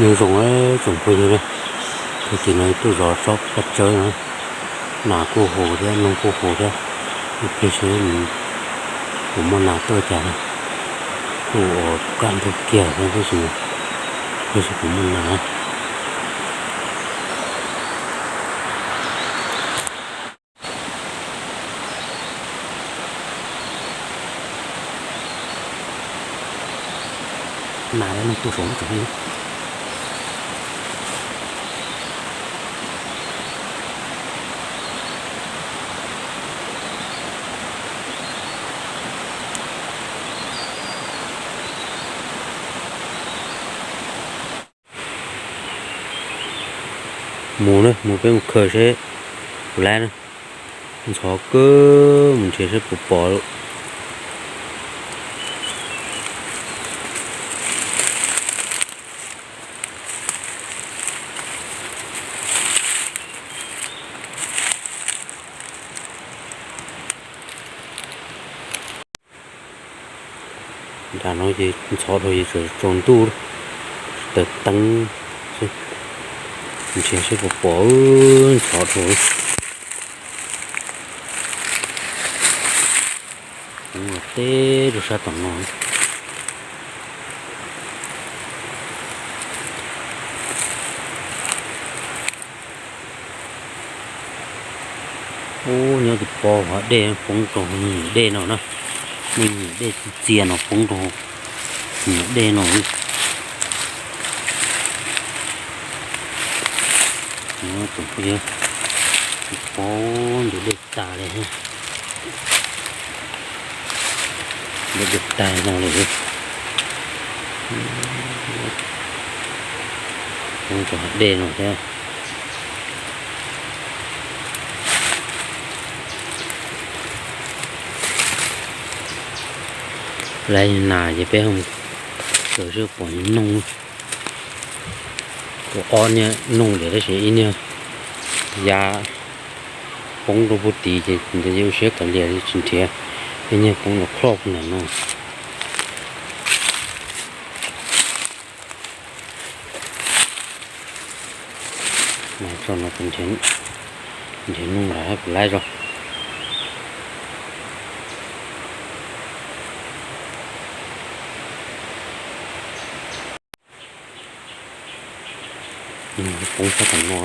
Nyob zoo tsoom phooj ywg na, tag kis no tuaj zov tsob paj tsawb no, nas kuj huv thiab noog kuj huv thiab, ib pliag seb kuv muaj nas tuaj cas na, kuj ua kaj ntug kiag thiab tab sis ib pliag seb kuv muaj nas. Nas no tuaj saum tsob. Mus na, mus peb mus khaws seb puas laib na. Ntxhov kawg, mus nrhiav seb puas pom. Nram no ces ntxhov dhau ces tsaus ntuj, tawm teeb xwb. Nrhiav seb puas pom, ntxhov dhau. Ua teb rau sab tom no. Ub, nyob tim pob hav dej poob rau me nyuam dej no na. Me nyuam dej txias txias no poob rau me nyuam dej no. Tsoom phooj ywg, pob ntug dej tas li. Dej tas no lawm. Poob rau hav dej no thiab. Lawv nas ces peb ho khaws seb pom noog. Kuv ob niag noog liam tab sis ib niag ya poob rau puag tid ces ntawd ua siab kav liam tsis nrhiav. Ib niag poob los ploj ntawm no. Mas tso no kuv nrhiav noog lawm puas laib tso. Poob sab tom no,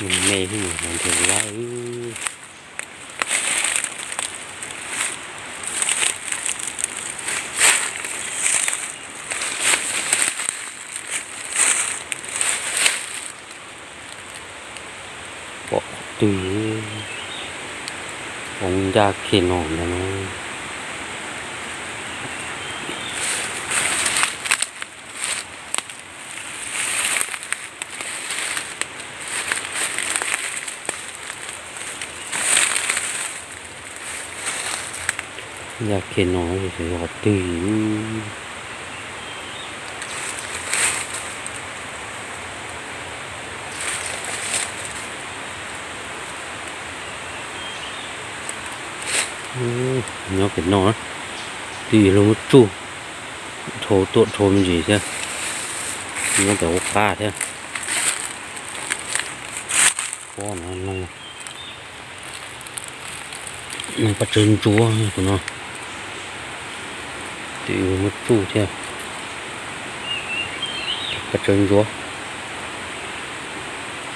me thiab mas nrhiav puas laib. Pom qhov twg, poob ncaj kiag no ntag na. Ncaj kiag no xyov yog qhov twg. Nyob pem no, twb yuav luag muab tsuj dhau tuaj dhau me ntsis thiab. Nyob pem ub qab thiab. Pob no, noog paj tsawb ntsuab tus no. Twb yuav muab tsuj thiab. Paj tsawb ntsuab,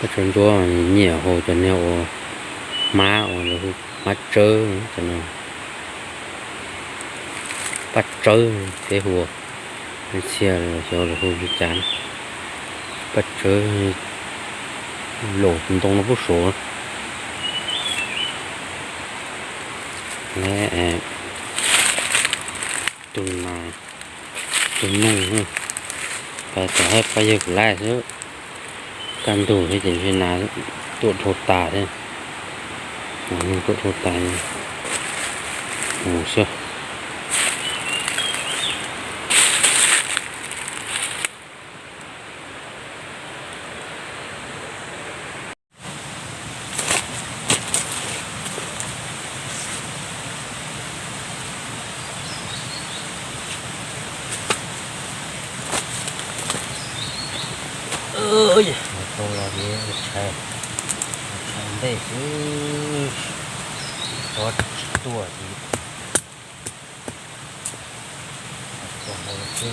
paj tsawb ntsuab nyiam haus cov niag uas hmab uas lawv hu hmab tsawb cov no. Paj tsawb peb hu, txhia xyov lawv hu li cas. Paj tsawb laus ntoo no pub suav. Tus nas, tus noog, pais tom hab pab yawg kuv laij xwb. Kaj ntug thiab ces ntshe nas tuaj dhau tas thiab. Nas noog tuaj dhau tas, mus xwb. Ua tau los ces ua tshais, ua tshais ntej xwb, tsis txhob tsis tuaj ces tuaj hauv lawm xwb.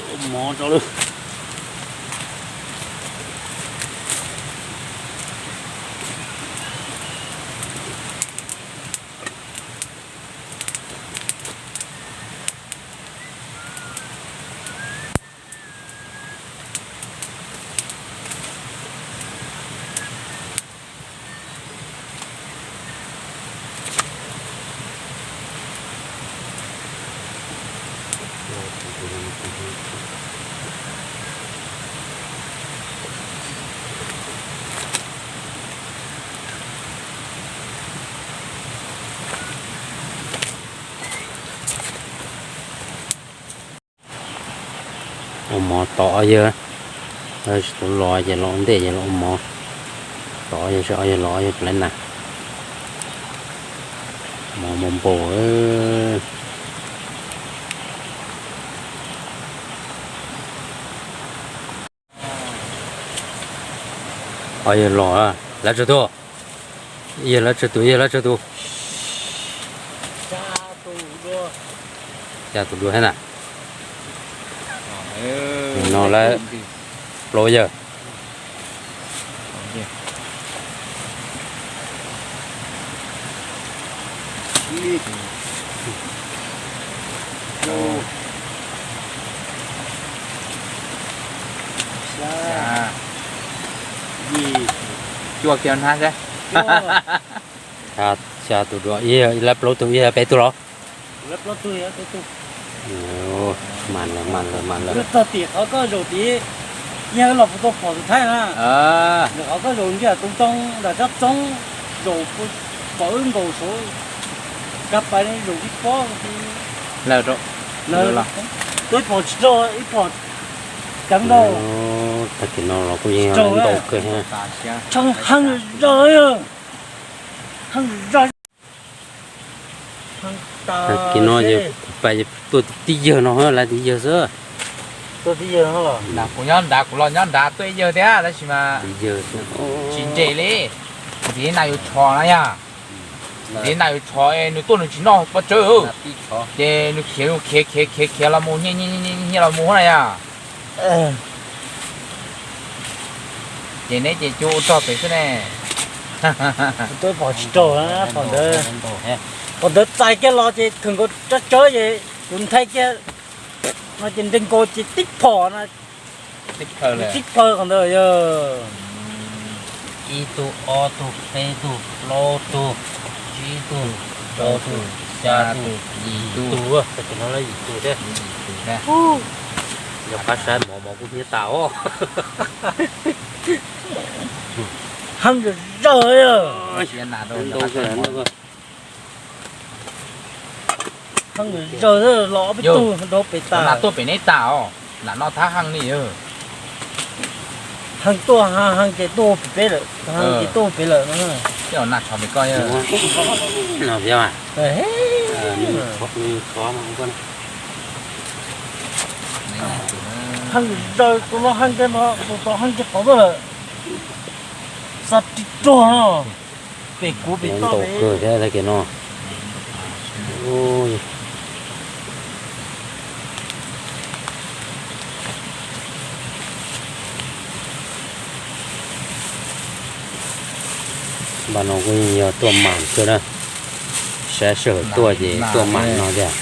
Ua mov rau lawm. Ua mov tod yawg, tsis tau los ces los ua ntej ces los ua mov. Tod yawg, ob yawg los yawg puas laib na. Mov npau npau. Ob yawg los, lawv tsawg tus? Yawg lawv tsawg tus, yawg lawv tsawg tus? Xya tus dua thiab na. No lawv plaub yawg. Cuaj kiag hnab thiab. Xya tus dua, ib lawv plaub tug, ib lawv peb tug los? Mas lawm, mas lawm, mas lawm. Txog tim qhov koj zaum tid, yog los puas tau phom tus thaib na. Qhov koj zaum ntiaj teb toob nram tsob txoob, zaum pom wb nkaus saud, kab pais zaum tib pob. Lawm, ib phom tsis raug, ib phom ceev ntau. Tag kis no los kuj yeej ntau kawg. Tshee heev zog, heev zog. Tag kis no ces kuv pais tuaj tib yawg no, lawv tib yawg xwb. Kuv nyob nrad, kuv los nyob nrad tuaj ib yawg thiab tab sis mas tsis nres li. Ntxiv na yus tsho na yog, ntxiv na yus tsho, nws tuaj nws tsis noj pob tsawb, ces nws khiav, khiav khiav khiav khiav los mus, nyiaj los mus na yog. Ces neb ces cua ua rog pem xwb ne. Tuaj phom tsis raug, phom ntawd, phom ntawd txais kiag los ces kawg nkaus tsawb tsawb ces kuv nthe kiag no ces nres nkaus ces tib phom na. Tib plhaw qhov ntawd yog ib tug, ob tug, peb tug, plaub tug, tsib tug, rau tug, xya tug, yim tug, yim tug thiab. Yog qab saib mov mov kuj hnyiab tas os. Heev zawj zawj. Heev zawj los ob peb tug rau pem tas. Tuaj pem neb tas os, lam noj thab heev li. Heev tuaj heev ces tuaj pem peb lawm, heev ces tuaj pem lawm. Tej zaum nag tshov pem koj. Heev zawj, tus no heev kiag no, tus tod heev kiag tod tuaj lawm. Xa ris rog no. Pem kuv pem toj pem. Ntau kawg thiab tag kis no. Npaj no kuj yog tuaj mam xwb na. Saib sij hawm tuaj ces tuaj mam no tiag.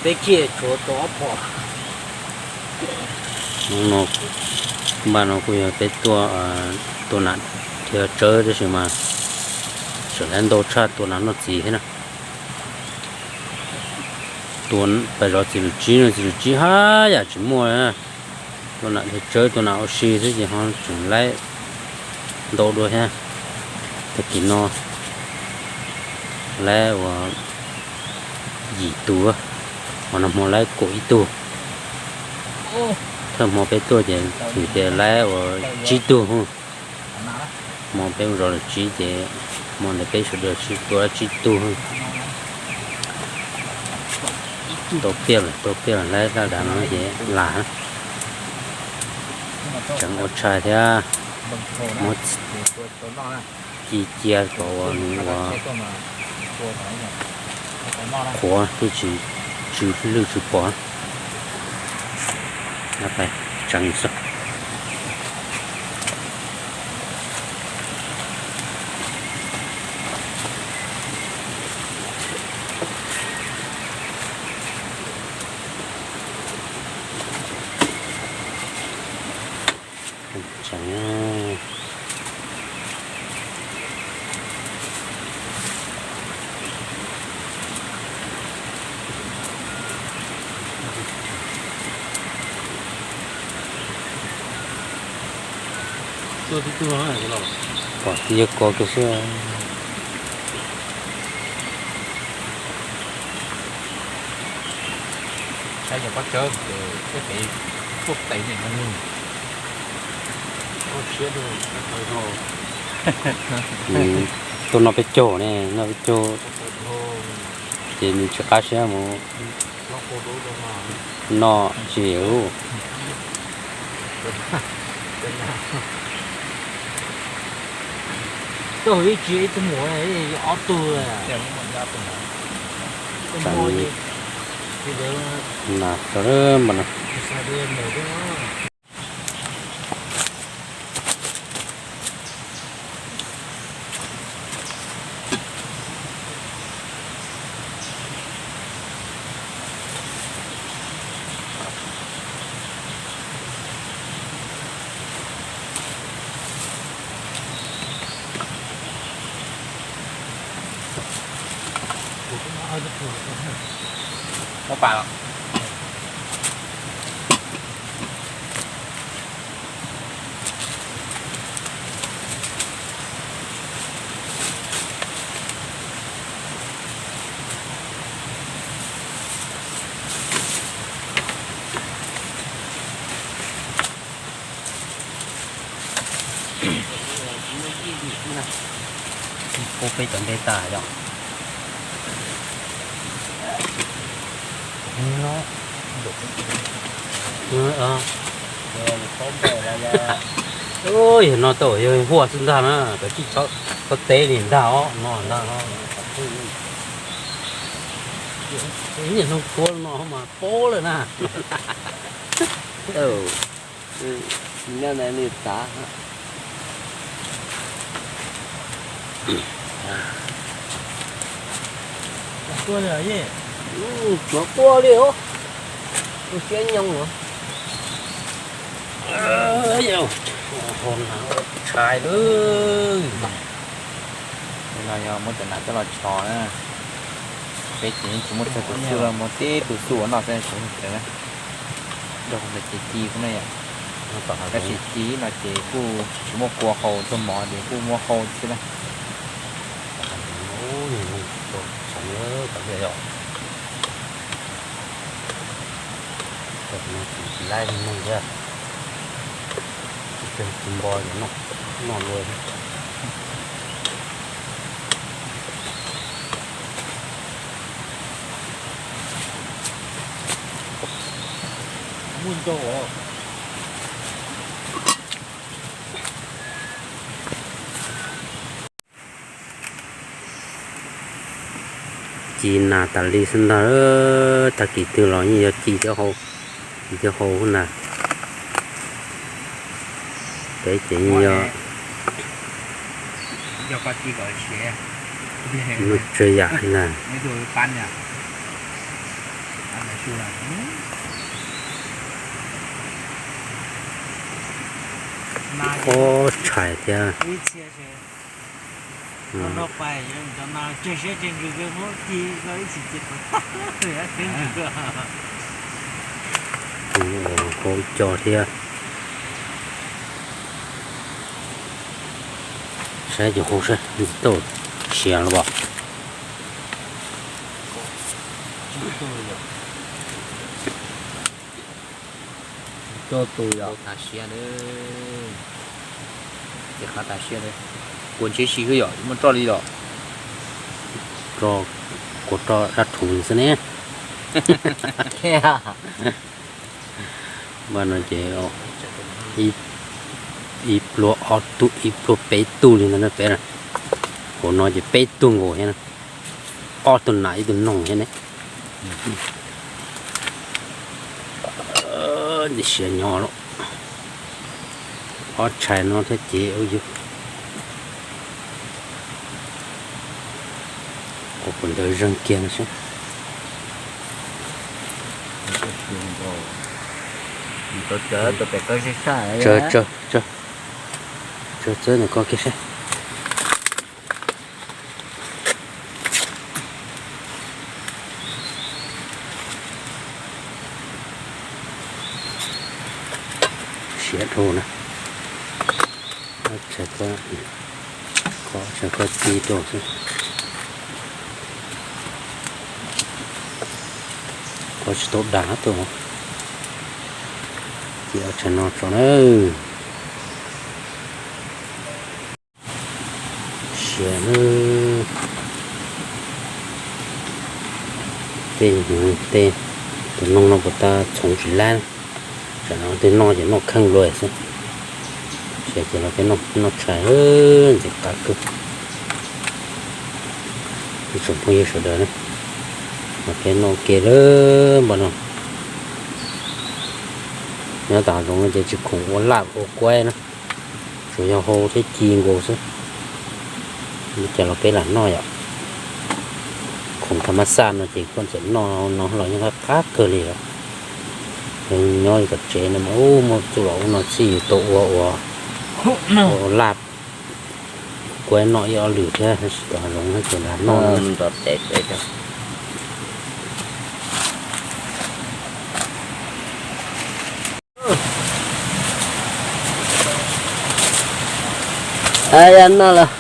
Peb tsiaj tshuav tau ob phom. Hnub no, npaj no kuj yog peb tuaj, tua nam thiab tsawb tab sis mas tseem laib ntau tshaj tua nam noj txiv thiab na. Tua pais zov txiv lws tsib no, txiv lws tsib haj yam tsis muaj. Tua nam thiab tsawb, tua nam ua si xwb ces ho tseem laib ntau dua thiab. Tag kis no laib ua yim tus, hmo no hmo laib kaum ib tug. Thawj hmo peb tuaj ces nws tias laib ua tsib tug. Hmo peb mus zov lawm tsib ces hmo ntawd peb sawv daws sib tua laib tsib tug. Tau piaj lawm, tau piaj lawm, laib laj dav no ces lam tseem ua tshais thiab. Muab ci cia kom uas nws ua qhuav thiaj tsis tsw lwj tsw pos. Tseev xwb. Pom tib yog ko kiag xwb. Saib yog pob tsawb ces peb pem tuaj tes nim no nws tuaj noj peb caug ne, noj peb caug ces nws tsis qab siab mus noj tsis. Tuaj ib tsis ib tug mus ob tug. Nas tau npaum no. Muab pas los. Pub peb cov ntej tas yom. Yog no tau yog huaj xwb ntag na, kav tsij txhob teb li ntag os, no ntag os. Niaj hnub tuab no mas paub lawm na. Nyob ntawd li tav. Tsuav quaj li os. Tus siab nyoos os. Tshais lawm. No yog muab cov nas coj los tso na. Peb ces yeej tsis muaj txog tus xuj, muab tib tus xuj ua noj xwb, sawv ntawd na. Nrog ntawd ces ci xwb na yom. Tab sis ci no ces kuj tsis muaj kua hau, txog mov ces kuj muab hau xwb na. Txhoov cov tiaj yom. Tsis laib li neeg thiab. Tsis npo ces noj luaj thiab. Muaj ntau os. Ci nas tas li xwb ntag, tag kis twg los yeej yog ci thiab hau, ci thiab hau na. Peb ces yeej yog, yog koj ci kom siav, nuj tsawg yam na. Ob tshais thiab. Hau co thiab. Saib cov hau saib ntxim tau siav los as. Tsis tau tus yom. Tsis qab tas siab li. Kua ntshiab si xwb yom, tsis muaj roj li los. Roj, kua roj dab rhuv xwb ne. Mas no ces ib pluag ob tug, ib pluag peb tug li ntawd na peb na. Hauv no ces peb tug nkaus thiab na. Ob tug nas ib tug noog thiab ne. Siav nyob lawm. Ob tshais no thiab ces ua yus ua puas ntawd zeeg kiag no seb. Tsawg, tsawg, tsawg, tsawg txawb ntawm ko kiag seb. Siav dhau na. Tshais ko, tshais ko ci rau xwb. Ko tsis tau dag tuaj. Ci ob tshais no tso na. Siav, tej, tej tus noog no puas tas txhoov tsis lab. Tsam no tej noj ces noj kheej luaj xwb. Siav ces los peb noj tshais ntxim qab kawg. Ib tsoom phooj ywg sawv daws na, los peb noj ua ke lawm npaum no. Nyob tom hav zoov no ces tsis khoom ua laj ua kuaib na, tsuas yog hau thiab ci nkaus xwb. Li cas los peb lam noj yom. Khoom tham mas xaj no ces koj txawm noj no los yeej qab qab kawg li os. Yog nyob tom tsev no mas muaj txuj los ub no xij yus tau ua, ua laj kuaib noj ib ob lwm thiab, tab sis tom hav zoov no ces lam noj. Ya noj lawm.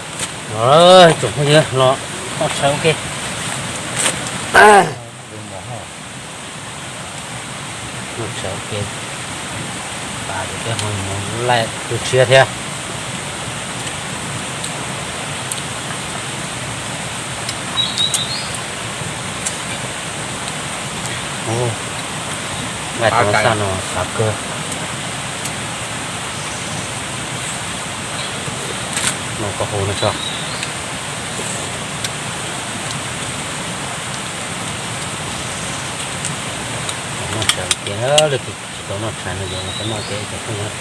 Tsoom phooj ywg los noj tshais ua ke. Noj tshais ua ke, tas ces peb ho mus laij tu tshiab thiab. Laij tau xaj no xav kawg. No koj hu no tso. Noj tshais ua ke, leej twg tsis tau noj tshais no ces los peb noj ua ke cov phooj ywg.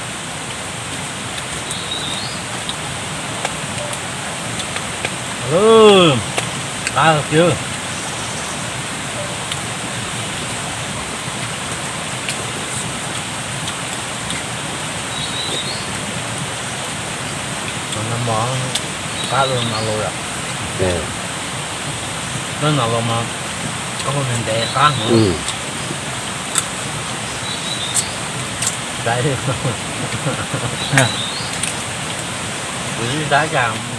Qab kiag. Qab no los yom. Qab no los mas koj hu ntev ntev qab heev. Kuv tsis xav cas.